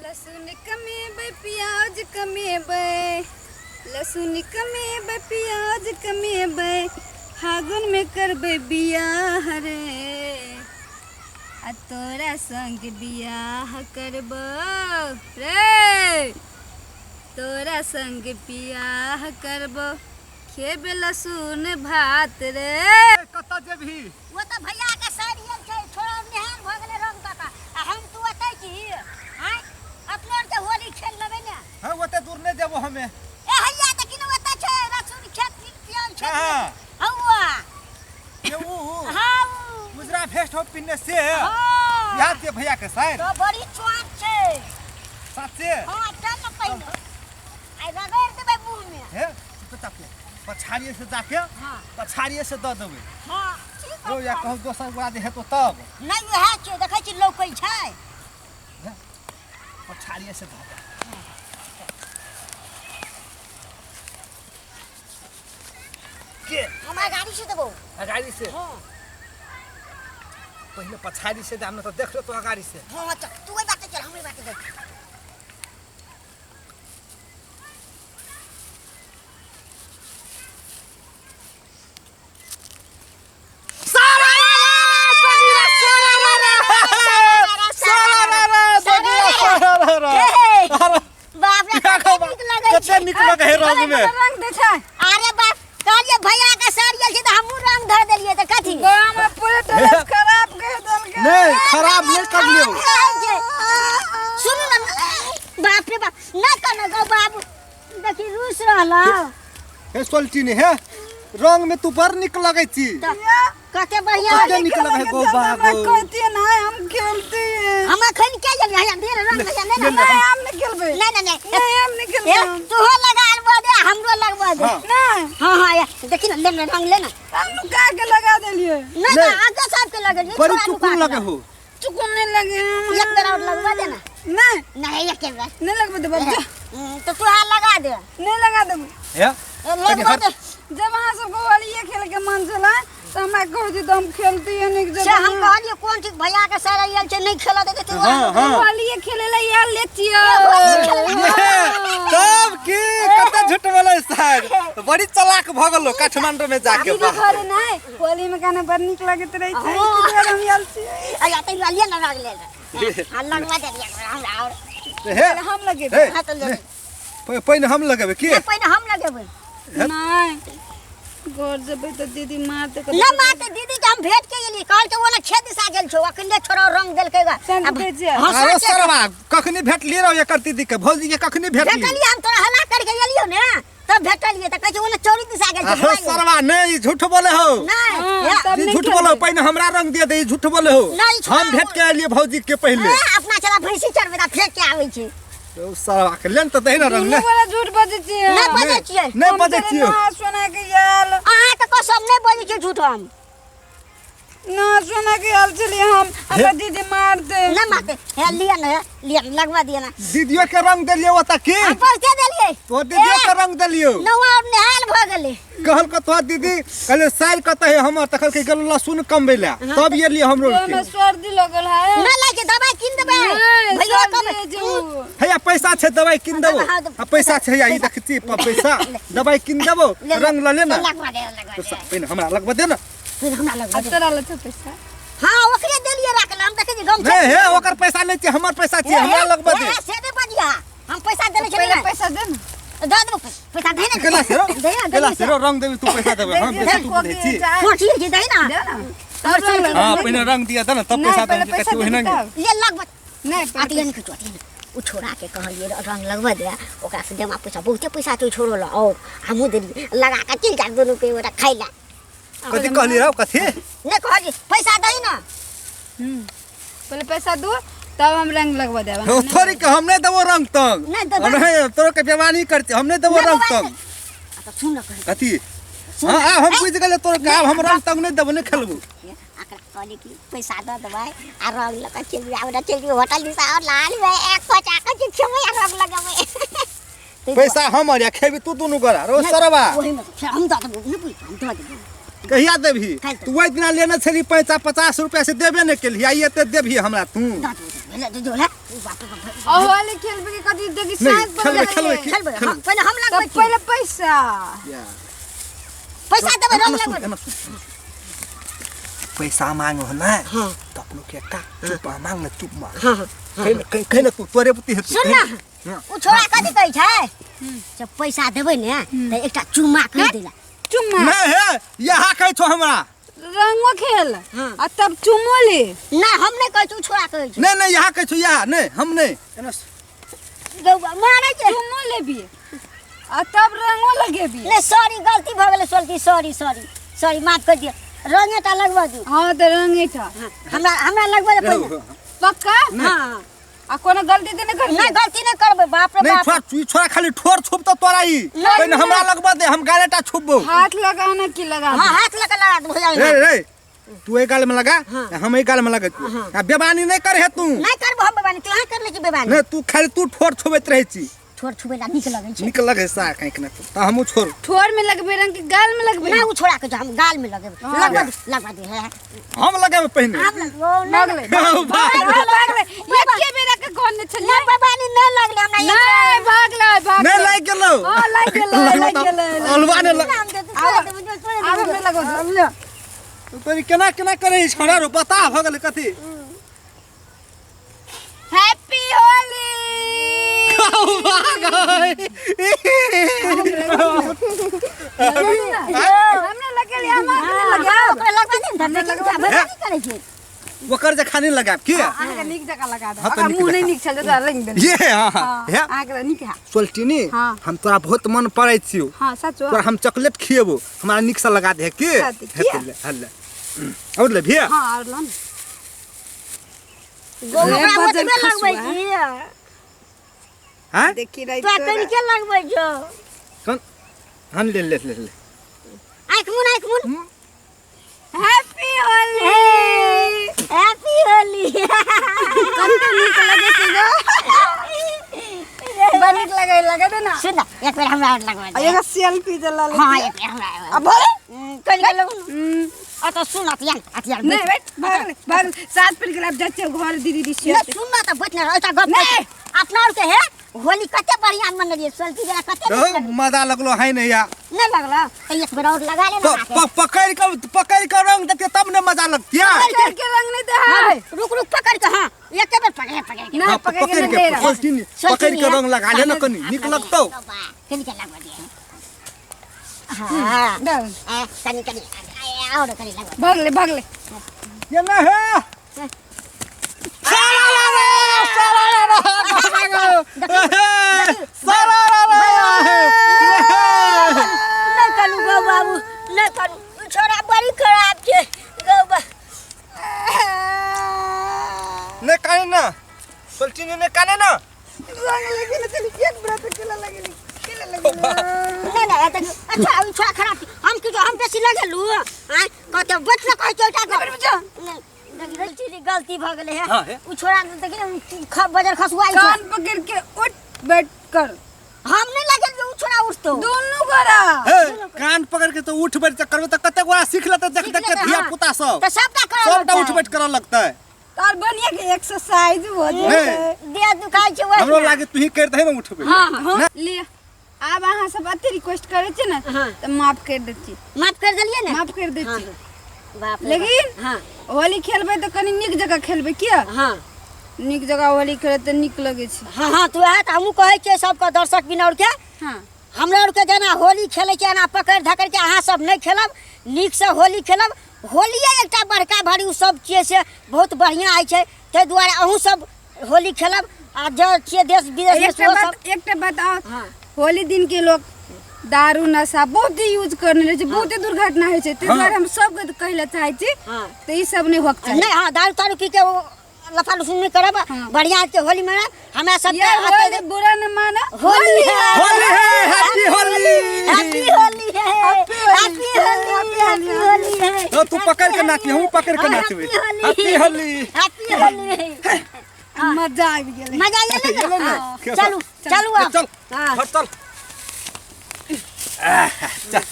लहसुन कमेबै प्याज कमेबै, लहसुन कमेबै प्याज कमेबै, फागुनमे करबै बियाह रे, आ तोरा संग बियाह करबौ रे, तोरा संग बियाह करबौ, खेबै लहसुन भात रे। कतऽ जेबही? ओ तऽ भैया के साड़ी आयल छै, छोड़ा नेहाल भऽ गेलै रंग काका, आ हम तू ओतै छी आँय, अपनो आर के होली खेल लेबै ने। हँ, ओते दूर नहि जेबो हमे। ए हैया तऽ किनो ओतै छै लहसुन खेत पियाज खेत। कहाँ? हौआ। ये ऊ? हाँ, ऊ। उजरा भेस्ट हो पिन्ने से? हाँ। याद छै भैया के साइड? तो बड़ी चोट छै। साचे? हाँ, चल न पहिने आइ रगड़ि देबै मुँह मे। हे चुपचाप के पछाड़िए से जाके। हाँ। पछाड़िए से दऽ देबै। हाँ, ठीक। यौ, या कहूँ दोसर गोरा जे हेतौ तब? नहि, उएह छै, देखै छी लौकै छै। पछाड़िए से दऽ दे के। हमरा गाड़ी से देबो। अगाड़ी से? हाँ। पहिले पछाड़ी से दाम न तऽ देख ले तो अगाड़ी से। हाँ, चल तू ओहि बाटे चल, हम ओहि बाटे जाइ। बाप रे, कते नीक लगै कते छै। नीक लगै है रंग में। रंग दै छै। अरे बाप, कहलियै भैया के साड़ी आयल छै तऽ हमहूँ रंग धऽ देलियै तऽ कथी? गाँव में पूरे ड्रेस खराब कर देलकै। नहीं, खराब नहीं कर लियो। सुनू ने, बाप रे बाप, नहि कनो गौ बाबू, देखी रूस रहल। हे सोल्टी ने, हे रंग में तू बड़ नीक लगै छी। तऽ कते बढ़िया। कते नीक लगै है गौ बाबू। कहती ना हम खेलती हैं। हम अखन के गेलियै? हैया देर रंग हैया नहि। ले, ने नहीं, हम नहीं खेलबै। नहीं नहीं नहीं। नहीं, हम नहीं खेलबै। ए, तूहो लगा लेबो दे, हमरो लगबो दे। हाँ। नहीं। हाँ, या, देखी ना, ले ना रंग ले ना। हम नुका के लगा देलियै। नहीं ले। तो आगे साहब के लगेलियै। बड़ी छोड़ा चुकुन नुका लगे के। हो। चुकुन नहीं लगे। एक बेर और लगवा दे ना। नहीं। नहीं, एक बेर। नहीं लगबे देबो, जा। तो तू हाथ लगा दे। नहीं लगा देबो। हे? ए, लगवा दे। जब अहाँ सबके होलिये खेल के मन छलै तऽ हमरा कहै तऽ हम खेलती नीक से जकाँ। हम कहलियै कोन ठीक भैया के सर आयल छै, नहि खेलऽ देतै तऽ। हाँ हाँ। होलिये खेले ला आयल ले छियै। तब की कते झूठ बोले साहब, बड़ी चालाक भऽ गेलो काठमांडू में जाके। अभी वाह। घरे नहि, होली में गाना बड़ नीक लगैत रहै छै, हाँ। एहि दुआरे हम आयल छियै। अरे तऽ लिअ ना रंग ले ले। हाँ, लगवा दे हमरा और। हे। हम लगेबै। हे। हाँ, तऽ ले। पहिने हम लगेबै की? नहि, पहिने हम लगेबै। नहि, घर जेबै तऽ दीदी मारतै। न मारते, दीदी के हम भेट के एलियै, कहल के ओना खेत दिसा गेल छौ, अखने छोड़ा रंग देलकै गा। साँझ आब- दै छियै। हाँ, अरे साँझ के- सरवा, कखनी भेटलियै रहो एकर दीदी के, भौजी के कखनी भेटली? भेटलियै, हम तोरा हल्ला करके एलियौ ने तब भेटलियै, तऽ कहै छै ओने चौरी दिसा गेल छौ। अरे सरवा, नहीं, ई झूठ बोले हो। नहि। हाँ, या- तब ई नहि झूठ बोले हो। खेलबै। पहिने हमरा रंग दिए दे, ई झूठ बोले हो। नहीं, छोड़ा। हम भेट के एलियै भौजी के पहिले। ए, अपना चला भैंसी चरबै तऽ फेर के आबै छै। ओ सरवा के लेन तऽ दही ने रंग दुनू ले। गोरा झूठ बजै छियै। नहि बजै छियै। नहि हम बजै तोरे छियौ। नहा सोना के आयल। अहाँके कसम, नहि बजै छियै झूठ हम। नहा सोना के आयल छलियै हम, हमरा दीदी मारतै। नहि मारतै, हे लिअ ने, हे लिअ ने, लगवा दिअ ने। दीदियो के रंग देलियो ओतऽ की? हम पैसे देलियै। तो दीदियो के रंग देलियो। नौआ और नेहाल भऽ गेलै। कहल के तोहर दीदी कहले साइल कतऽ है हमर, तऽ कहलकै गेल लहसुन कमबै लए, तब एलियै हमरो हमरा के। सर्दी लगल है। नहि लागै छै, दबाइ कीन देबै। नहि, भैया सर्दी कब है जे उ। हैया पैसा छै, दवाई कीन देबो। हाँ, हाँ, आ पैसा छै हैया, ई देखै छी पैसा, दवाई कीन देबो। ले, ले। रंग लऽ ले ने। लगवा दे, लगवा तो दे। पहिने हमरा लगबऽ दे ने। फिर हमरा लगवा आ दे। तोरा लग छौ पैसा? हाँ, ओकरे देलियै राखल, हम देखै छी गमछा। नहीं हे, ओकर पैसा नहीं छै, हमर पैसा छै, हमरा लगबऽ दे। ए, से नहि बजिया, हम पैसा देने छलियै। पहिले पैसा दे ने। दऽ देबो पैसा, दे ने। केला से दे ने, केला दे से रंग देबी तू, पैसा देबै हम? दे, बेसी तू कोकी बुझै छी। चाय। कोठी छै, दे ना। दे ना। हमर तब रंग हाँ, लगबै। पहिने रंग दिया दे ने तब नहीं, पैसा पहिले देबै। पैसा कथी ओहिना देबी तब। ये लगबऽ। नहीं, पहिले अतियन के चोटी ओ छोड़ा के कहलियै रंग लगबऽ दे, ओकरा से जमा पैसा बहुते पैसा छै छोड़ो ला, और हमहूँ देलियै लगा के चलि जायब दुनू के ओकरा खाइ ला। कथी कहलियै रौ, कथी? नहि कहलियै, पैसा दही ना। पहिले पैसा दू तब हम रंग लगवा देब। हो, थोड़ी के हम नहीं देबो रंग तंग। नहीं देबो। नहीं, तोरो के बेमानी करते, हम नहीं देबो नहीं रंग देबो। तंग। आ तऽ सुन न कहै। कथी? हाँ हाँ, हम बुझि गेलियै तोरो के, आब हम रंग तंग नहीं देबो, नहीं खेलबो। अकरा कहली कि पैसा दऽ देबै आ रंग लऽ कऽ चलि आब, चलि जेबै होटल दिस आओर लाल मे एक पचा कऽ जे खेबै आ रंग लगेबै। पैसा हमर या खेबी तू दुनू गोरा रो सरवा। ओही में फेर हम दऽ देबो, नहि बुझ, हम दऽ देबो। कहिया देबही? काल्हि। तू ओहि दिना लेने छली पैसा 50 रुपया, से देबे नहि केलही, आइ एते देबही हमरा तू? दऽ देबो। भेलै दे दो बाप रे बाप। आ होली खेलबे के कथी देखी नहीं, साँझ पर खेलबै, लगैए। खेलबै, खेलबै हाँ, पहिले हम तब लगबै छी। पहिले पैसा। या। पैसा देबै रंग एना सुन, लगबै। एना सुन। पैसा मांगो ना हाँ। तो अपनो के का चुप मांग ना चुप मांग। हाँ हाँ कहि ना कहि ना तू तोरे पुती हेतु। सुन ना। हाँ। ओ छोरा कथी कहै छै जब पैसा देबै ने तऽ एकटा चुम्मा कहि देला। चुम्मा? नहीं हे यहाँ कहै छौ हमरा। रंगो खेल हाँ। आ तब चुम्मो ले। नहि हम नहि कहै छी, ओ छोरा कहै छै। नहीं नहीं यहाँ कहै छौ यहाँ नहीं हम नहीं। एना गौआ मारै छै। चुम्मो लेबी आ तब रंगो लगेबी। नहि सॉरी गलती भऽ गेलै सोलकी सॉरी सॉरी सॉरी माफ कर दिअ रंगे टा लगबऽ दियौ। हाँ तऽ रंगे टा। हाँ, हमरा हमरा लगबऽ दे पहिले। पक्का? हाँ। आ कोनो गलती तऽ नहि करबै? नहि गलती नहि करबै बाप रे नहीं बाप। छोरा ई छोरा खाली ठोर छुप तो तोरा ई। नहीं, पहिने हमरा लगबऽ दे हम गाले टा छुपबौ। हाथ लगाना की लगा हाँ हाथ लगा लगा दे भैया। रे रे तू एक गाल में लगा हाँ। हम एक गाल में लगा। हाँ। आ बेबानी नहीं करे तू। नहीं करबो हम बेबानी तू अहाँ कर ले छी बेबानी। नहीं तू खाली तू ठोर छुबैत रहै छी। ठोर छुबै ला नीक लगै छै। नीक लगै सा कांक ने त हमहूँ छोड़। ठोर में लगबे रंग के गाल में लगबे? नहीं उ छोड़ा के जो हम गाल में लगेबै। हाँ। लगबा दे लगबा दे है। हम लगेबै पहिने। हम लगबो नहीं। लगलै। भाग। भागलै। एके बेरा के कहने छलियै। नहीं बेबानी नहीं लगलै हमरा। नहीं भागलै भागलै। नहीं लागि गेलौ। हां लागि गेलै लागि गेलै। अलवा ने लग हम दे दे, छोड़ा देबै, छोड़ा देबै। आब हमरा लगो। तोरी केना केना करै छोड़ा रो बता भ गेलै कथी। हैप्पी होली। हमरा लगेली हम अपने लगाओ। ओकरा लगबा दे ने, देखी बेबानी करै छै। ओकर जे खानी लगाब की अहाँके नीक जकाँ लगा दे। हाँ, तऽ ओकरा नीक मुँह नहि जकाँ। नीक छल तऽ रंग देने। ये हाँ हाँ हे अहाँके नीक है। सोल्टिनी हाँ। हम तोरा बहुत मन पड़ै छियौ। हाँ सच। तोरा हम चॉकलेट खिएबो हमरा नीक से लगा दे की। हाँ, तऽ किया? हेतै ले हल्ले और ले भैया। हाँ और लो न। गौ ओकरा बजर ओतबे लगबै खसुआ। छी। हां देखी रही तोरा कनिके लगबै छौ। कौन हम ले ले ले ले आँखि मुन आँखि मुन। हैप्पी होली। हैप्पी होली। कते नीक लगै छै गो। बड़ नीक लगै लगे दे ना। सुन ना एक बेर हमरा और लगबा आ दे। एगो सेल्फी जे लऽ हाँ लेतियै। एक बेर हमरा आ भले कनिके लगू आ तऽ सुन अतियान अतियान नहीं बैठ भागल भागल साथ पर गेल आब जाइ छियै घर दीदी दी नहीं सुन ना तऽ बैठ ना एकटा गप नहीं। अपना और के हे होली कते बढ़िया मनलियै सोलकी बेरा कते नीक तो लगलै। मजा लगलो है नहीं या नहीं लगलो तऽ एक बेर और लगा ले ना हाथे। पकड़ के रंग देते तब ने मजा लगतिया। पकड़ के रंग नहीं दे है। रुक रुक पकड़ के हाँ एके बेर पकड़ पकड़ के। नहीं हाँ, पकड़ के पकड़ नहीं के दे रहा। सोल्टिनी पकड़ के रंग लगा ले ना कनी नीक लगतौ। कनी के लगवा दे। हाँ डाल। ए, कनी कनी और कनी लगवा भागले भागले। ये ना है सारा रे सारा रे सारा रे। नहीं करू गौ बाबू नहीं करू ई छोरा बड़ी खराब छै गौ बा। ने काने ना सोल्टिनी ने काने ना रंग लगे ना चली एक बड़ा तो केला लगेली केला लगेली। नहीं नहीं एते अच्छा ई छोरा खराब छै। हम की हम बेसी लगेलु आँ कहते बैठ ना कहै छै एकटा गप। नहीं देखी गलती भऽ गेलै हे। हाँ, हे। उ छोरा देखी बजर खसुआ ई छोरा। कान पकड़ के उठ बैठ कर। हम नहीं लगेलियै उ छोरा उठतो दोनों गोरा। हे कान पकड़ के तो उठ बैठ करबे त कते गोरा सीख लेते देख देख के सीख लेतै, धिया हाँ। पुता सब तऽ सबटा करऽ सबटा लगतै। उठ बैठ करऽ लगतै। तार बढ़िया के एक्सरसाइज हो जेतै। देह दुखाइ छै ओहि हमरो ना। लागे तू ही कर दे ने उठबे। हाँ हाँ ले आब अहाँ सब अते रिक्वेस्ट करै छी ने हाँ। तऽ माफ कर दै छी। माफ कर देलियै ने। माफ कर दै हाँ, छी। बाप रे लेकिन बाप। हाँ होली खेलबै तऽ कनी नीक जगह खेलबै किया? हाँ नीक जगह होली खेलै तऽ नीक लगै छै। हाँ हाँ तू वएह तऽ हमहूँ कहै छियै सबके दर्शक बिन और के। हाँ हमरा और के जेना होली खेलै छै एना पकड़ि धकड़ि के अहाँ सब नहि खेलब नीकसँ होली खेलब। होलिये एकटा बड़का भारी ओ सब छियै से बहुत बढ़िआँ होइ छै ताहि दुआरे अहूँ सब होली खेलब आ जे छियै देश विदेशमे एकटा सेहो सब। बात एकटा बात और हाँ। होली दिन के लोग दारू नशा बहुत ही यूज करने रहै छै बहुते दुर्घटना होइ छै ताहि हाँ। दुआरे हम सबके कहै लए चाहै छी हाँ। तऽ ई सब नहि होके चाही। नहीं हाँ दारू तारू पी के ओ लफा लुसुन नहीं करब हाँ। बढ़िया के होली मनाब हमरा सबके ये होली बुरा न माना होली है होली है हैप्पी होली हैप्पी होली है happy Holi, happy Holi happy Holi है। तो तू पकड़ के नाची हमहूँ पकड़ के नाचबै। Happy Holi happy Holi. मजा आबि गेलै। मजा आबि गेलै गेलै ने? ने? हाँ, चलू चलू आब। चल हाँ। घर चल। चल।